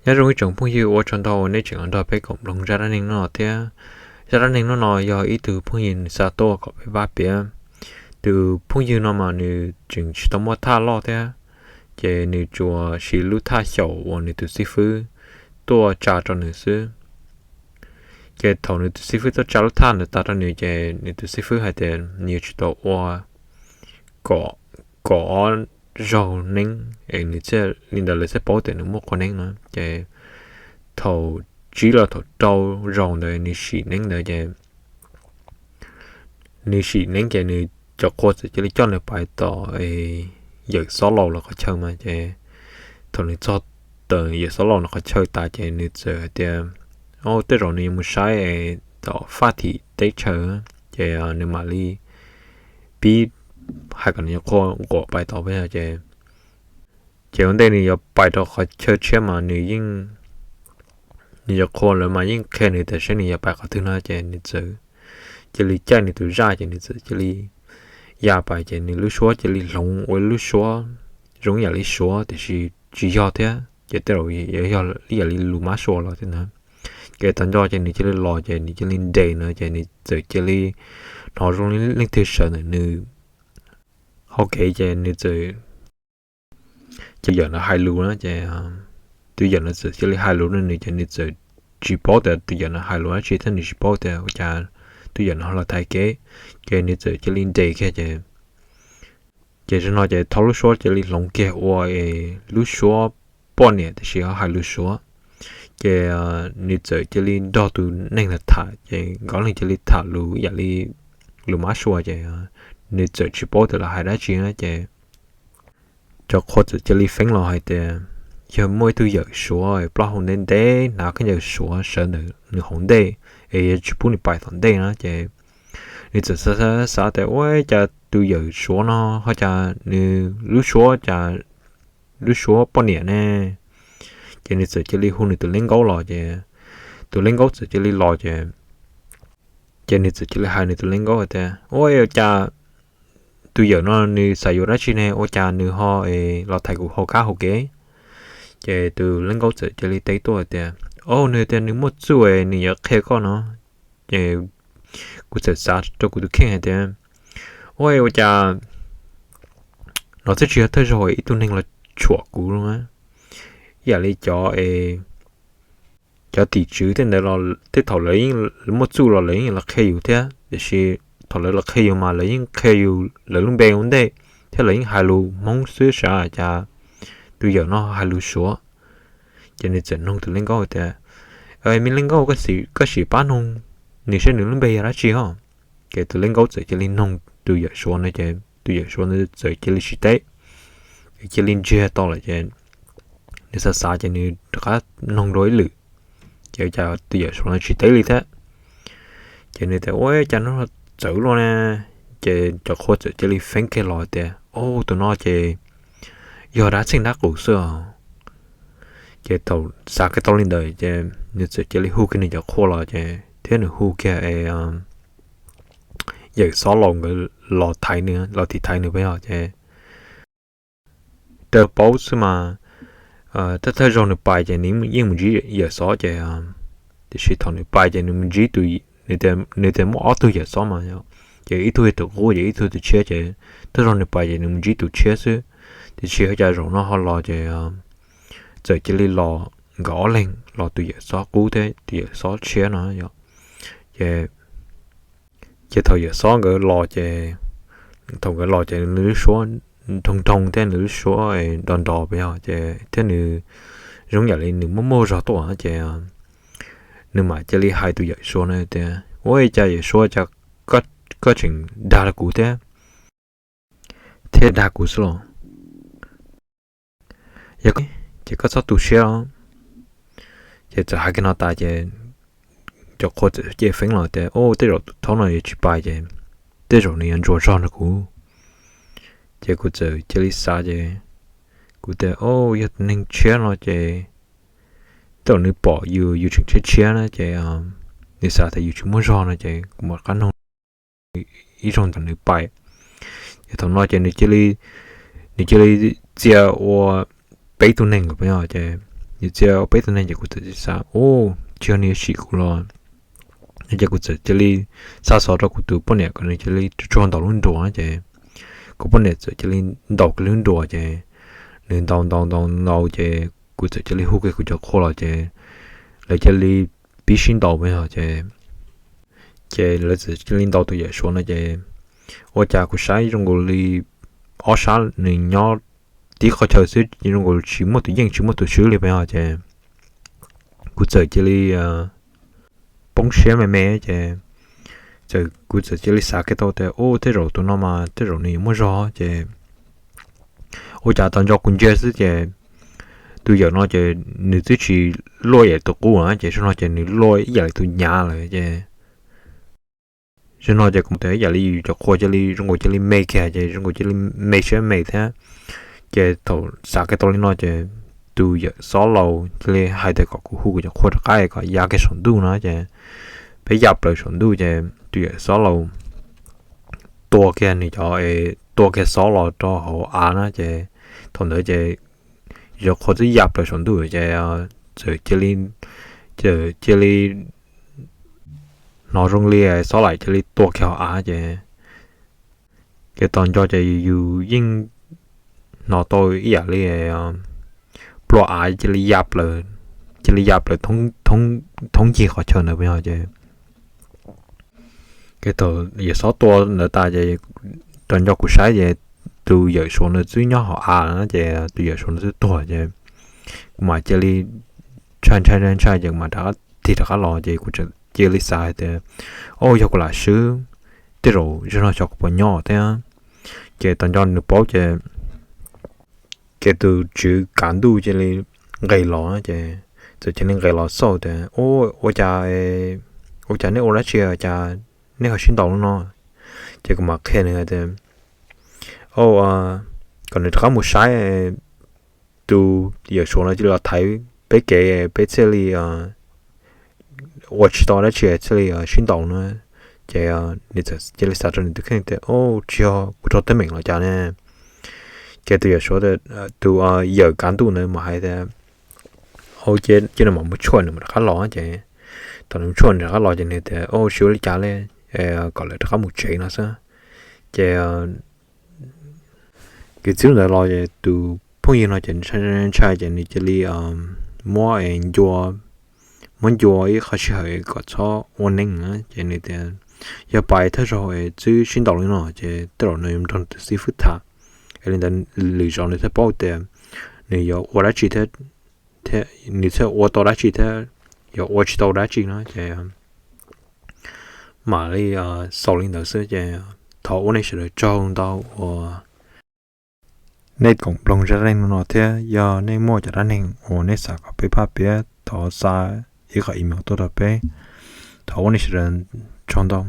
Nyob zoo ib tsoom phooj ywg, ua tsaug ntau uas nej tseem los nrog peb koom mloog zaj dab neeg no thiab. Zaj dab neeg no no yog ib tug phooj ywg nws xa tuaj kom peb pab piav. Tus phooj ywg no mas nws tseem tsis tau muaj thaj loj thiab, ces nws tsuas siv lub thaj xyaum uas nws tus xib fwb tuaj tsa rau nws xwb. Ces thaum nws tus xib fwb tuaj tsa lub thaj ntawd tas rau nws ces nws tus xib fwb hais tias nws yuav tsum tau ua kom, kom ob zaug neeb es nws thiaj li ntawd lawv thiaj paub tias nws muaj qhua neeb no. Ces thaum tsib los thaum rau zaus ntawd nws sim neeb ntawd ces nws sim neeb ces nws cov qhua txawm cia li coj nws pais tom yawm xob laus lawv qhov chaw mas ces thaum nws txog tom yawm xob laus lawv qhov chaw tas ces nws txawm hais tias, o, tej zaum nws yuav mus saib tom faj thim teb chaws, ces nws mam li pib hais kom nws cov qhua nquam pais tod peb yog ces. Ces ua ntej nws yuav pais rau qhov chaw tshiab mas nws yeej, nws cov qhua lawv mas yeej qhia nws tias seb nws yuav pais qhov twg no ces nws txawm cia li caij nws tus zaj ces nws txawm cia li ya pais ces nws lub suab cia li hloov ua lub suab zoo yam li suav tiam sis tsis yog thiab ces tej zaum yog ib yam li lus mab suav los thiab ntag. Ces tag nco ces nws cia li los ces nws cia li nres no ces nws txawm cia li hnov zoo li leej twg sawv ntawm nws hau kev ces nws txawm, ces yawm ntawd hais lus na ces tus yawm ntawd txawm cia li hais lus rau nws ces nws txawm tsis paub tias tus yawm ntawd hais lus dab tsi thiab nws tsis paub tias ua cas tus yawm ntawd ho los thaiv kev. Ces nws txawm cia li nres kiag ces, ces zaum no ces thaum lub suab cia li hloov kiag ua lub suab poj niam tiam sis ho hais lus suav. Ces nws txawm cia li nrog tus neeg ntawd tham ces nkawd leej cia li tham lus yam li lus mab suav ces nws txawm tsis paub tias lawv hais dab tsi na ces cov qhua txawm cia li feeb los hais tias yog muaj ib tug yawm suav plaub hau ntev ntev hnav khaub ncaws suav sawv ntawm nws hauv ntej es yuav tsis pub nws pais tom ntej na ces nws txawm xav xav tias ua cas tus yawm suav no ho cas nws lub suab cas lub suab poj niam ne. Ces nws txawm cia li hu nws tus leej nkaub los ces tus leej nkaub txawm cia li los ces, ces nws txawm cia li hais nws tus leej nkaub tias ua cas tus yawm no nws xav yuav dab tsi ne ua cas nws ho los thaiv kuv hauv kab hauv kev. Ces tus leej nkaub txawm cia li teb tuaj tias, o, nws tias nws muaj txuj nws yuav qhia koj no. Ces kuv txawm xav rau kuv tus kheej hais tias ua, ua cas no twb tsis yog thawj zaug ib tug neeg los tshuam kuv li. Ib yam li cov, cov tim tswv tej ntawd los tej thaum lawv yeej muaj txuj los lawv yeej los qhia yus thiab tiam sis thaum lawv los qhia yus mas lawv yeej qhia yus lawv lub npe ua ntej thiab lawv yeej hais lus Hmoob xwb sav cas tus yawm no hais lus suav. Ces nws txawm noog tus leej nkaub tias, me leej nkaub, koj sim pab noog nws seb nws lub npe yog dab tsi os. Ces tus leej nkaub txawm cia li noog tus yawm suav no ces tus yawm suav ntawd txawm cia li tsis teb, ces cia li ntsiag to lawm ces nws xav xav ces nws rov qab noog dua ib lwm, ces cas tus yawm suav no tsis teb li thiab. Ces nws tias ua cas no txawv luaj ne. Ces cov qhua txawm cia li feeb kiag los tias o, tus no ces yog dab txheej dab qus xwb os. Ces thaum xav kiag tau li ntawd ces nws txawm cia li hu kiag nws cov qhua los ces thiab nws hu kiag yawm xob laus nkawd los thaiv nws, los tiv thaiv nws peb os ces raws paub xwb mas thawj thawj zaug nws pais ces nws yeej mus ntsib yawm xob ces tiam sis thaum nws pais ces nws mus ntsib tus, nws tias muaj ob tug yawm xob mas, ces ib tug yog tus qub ces ib tug tus tshiab ces thawj zaug nws pais ces nws mus ntsib tus tshiab xwb. Tiam sis ua cas zaum no ho los ces txawm cia li los nkawd ob leeg los tus yawm xob qub thiab tus yawm xob tshiab no yom. Ces ces thaum yawm xob nkawd los ces, thaum nkawd los ces nws lub suab nroo nroo thiab nws lub suab nrov nrov peb yog ces thiab nws zoo yam li nws muaj muaj zog tuaj ces nws mam cia li hais tus yawm suav no tias ua li cas yawm suav cas koj tseem dag rau kuv thiab, thiab dag kuv xwb los yog ces koj txhob tu siab. Ces txawm hais kiag no tas ces cov qhua txawm cia li feeb los tias o, tej zaum tus thaub no yuav tsis pais ces tej zaum nws yuav ntsuas zog nrog kuv. Ces kuv txawm cia li xav ces kuv tias o, yog tus neeg tshiab no ces tej zaum nws pom yus, yus tseem tshiab tshiab na ces nws xav tias yus tsis muaj zog no ces kuv mam qab noog ib zaug ntawm nws pais. Ces thaum no ces nws cia li, nws cia li txia ua peb tug neeg lawm peb yog ces nws txia peb tug neeg ces kuv txawm xav, u, tsis yog nws yuav sim kuv los. Ces kuv txawm cia li xa xov rau kuv tus poj niam kom nws cia li tsuag ntaus lub nruas ces kuv poj niam txawm cia li ntaus kiag lub nruas ces nws ntaus ntaus ntaus ntaus ces kuv txawm cia li hu kiag kuv cov qhua los ces lawv cia li pib sib ntaus pes os ces ces lawv txawm cia li ntaus tus yawm suav no ces ua cas kuv saib zoo nkaus li ob sab nws nyob tib qhov chaw xwb, zoo nkaus tsis muaj tus yeej tsis muaj tus swb li pes os ces kuv txawm cia li poob siab me me ces kuv txawm cia li xav kiag tau tias, u, tej zaum tus no mas tej zaum nws yuav muaj zog ces ua cas tau nco kuv ntsia xwb ces tus yawm no ces nws twb tsis luaj ib yam li tus qub na ces zaum no ces nws luaj ib yam li tus nyav lawm ces zaum no ces kuv tias ib yam li yus cov qhua cia li zoo nkaus cia li me kiag ces zoo nkaus cia li me siab me thiab. Ces thaum xav kiag tau li no ces tus yawm xob laus cia li hais tias kom kuv hu kuv cov qhua rov qab kom ya kiag saum ntuj no ces peb ya plaws saum ntuj ces tus yawm xob laus tua kiag nws cov, tua kiag xob los rau hauv av na ces thaum ntawd ces yus cov qhua twb ya plaws saum ntuj ces txawm cia li, txawm cia li hnov zoo li xob laim cia li tua kiag hauv av ces ces tos nco ces yus yeej hnov tau ib yam li pluas av cia li ya plaws, cia li ya plaws thoob ncig qhov chaw ntawd pes os ces ces thaum yawm xob tua ntawd tas ces tos nco kuv saib ces tus yawm suav ntawd twb nyob hauv av na ces tus yawm suav ntawd twb tuag ces kuv mam cia li ntshai ntshai ntshai ntshai ces kuv mam rov qab tig rov qab los ces kuv txawm cia li xav hais tias, o, yog kuv lam swb, tej zaum zaum no xyov kuv puas nyob thiab. Ces tos nco nws paub ces ces tus tswv kav ntuj cia li nqes los ces txawm cia li nqes los xauj tias, ua cas, ua cas nej ua dab tsi cas nej ho sib ntaus li no? Ces kuv mam qhia nws tias, o, kom nws rov qab mus saib, tus yawm suav no cia li los thaiv peb kev peb thiaj li ua tsis tau dab tsi thiaj li sib ntaus no. Ces nws txawm cia li xav rau nws tus kheej tias, o, tsis yog kuv raug teeb meem los cas ne? Ces tus yawm suav, tus yawm kav ntuj ntawd mam hais tias, cia nws mam mus tshuaj nws mam rov qab los ces thaum nws mus tshuaj nws rov qab los ces nws tias, o, tsis ua li cas li, kom lawv rov qab mus tsev no xwb. Ces kwv txhiaj ntawd los ces tus phooj ywg no ces ntshai ntshai ces nws cia li muab ncua, muab ncua ib qho sij hawm kom txhob ua neeg na ces nws tias, yog pais thawj zaug twb sib ntaus li no ces tej zaum nws yuav nrog tus xib fwb tham, es li ntawd lwm zaus nws thiaj paub tias nws yuav ua dab tsi thiab, nws thiaj ua tau dab tsi thiab yuav ua tsis tau dab tsi no ces mam li xaus li ntawd xwb ces thov ua nej sawv daws tsaug ntau uas nej koom mloog zaj dab neeg no thiab yog nej muaj cov dab neeg uas nej xav kom peb phaj piav thov xa ib qho email tuaj rau peb. Thov ua nej sawv daws tsaug ntau.